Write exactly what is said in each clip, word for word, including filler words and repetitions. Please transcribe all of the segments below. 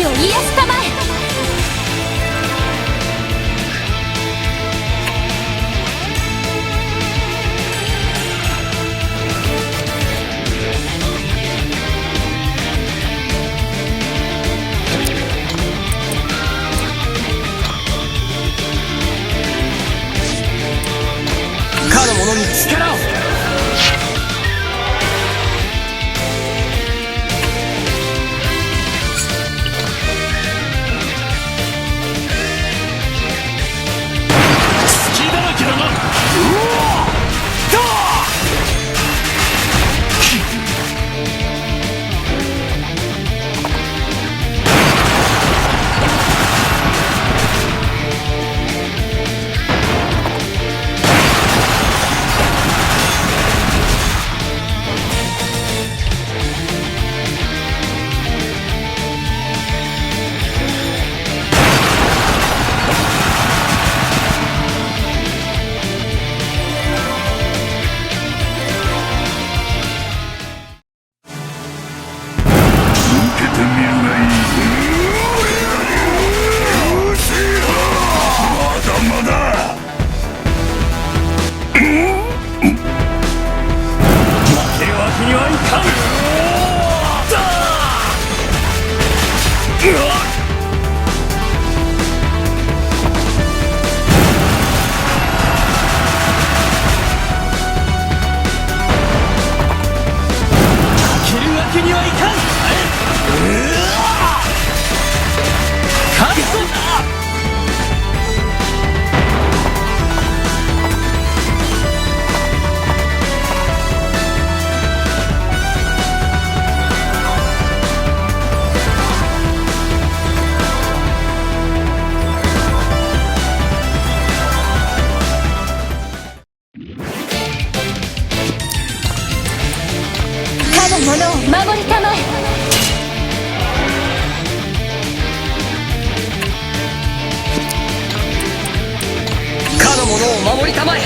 を癒やすたまえ。かの者に力を。隙だらけだな。うわっ！受けてみるがいい。うせえ！まだまだ！負けるわけにはいかん！だ！うわっ！負けるわけにはいかん！うわっ！勝つ！かの者を守りたまえ。かの者を守りたまえ。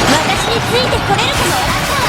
私についてこれるかもらったわ。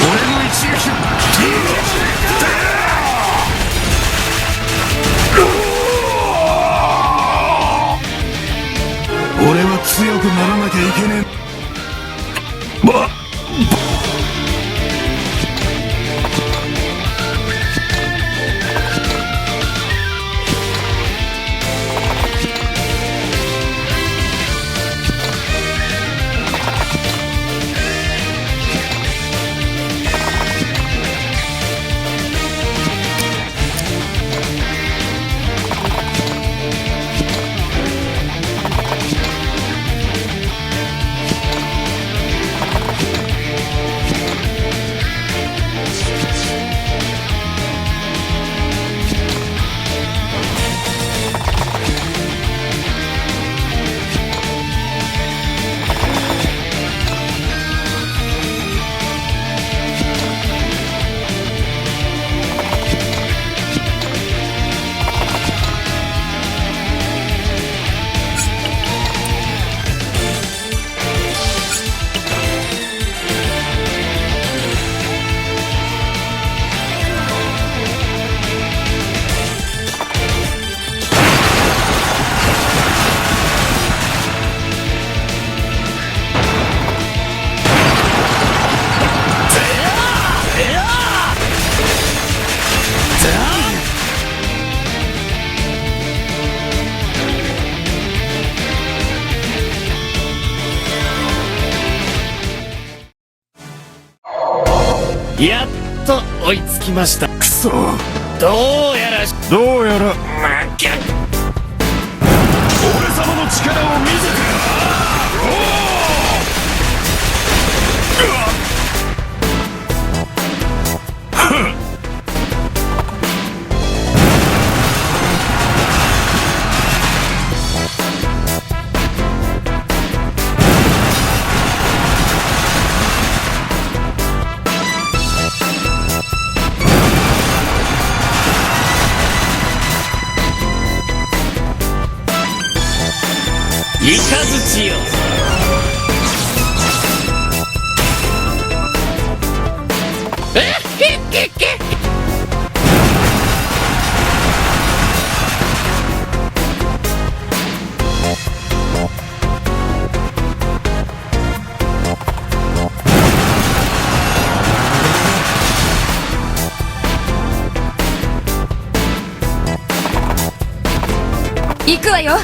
俺の一撃だ！俺は強くならなきゃいけねえ。ばやっと追いつきました。くそ。どうやら、どうやら、負け。俺様の力を見せてやる。いかずちよ。いくわよ。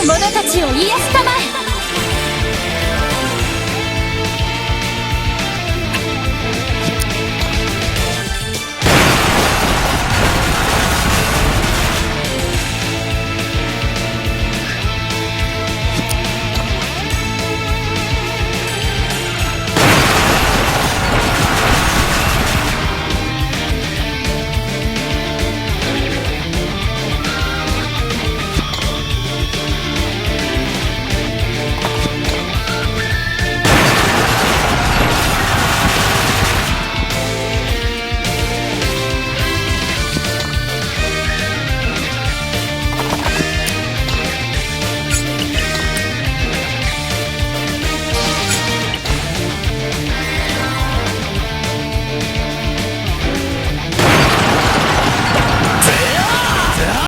者たちを癒したまえ。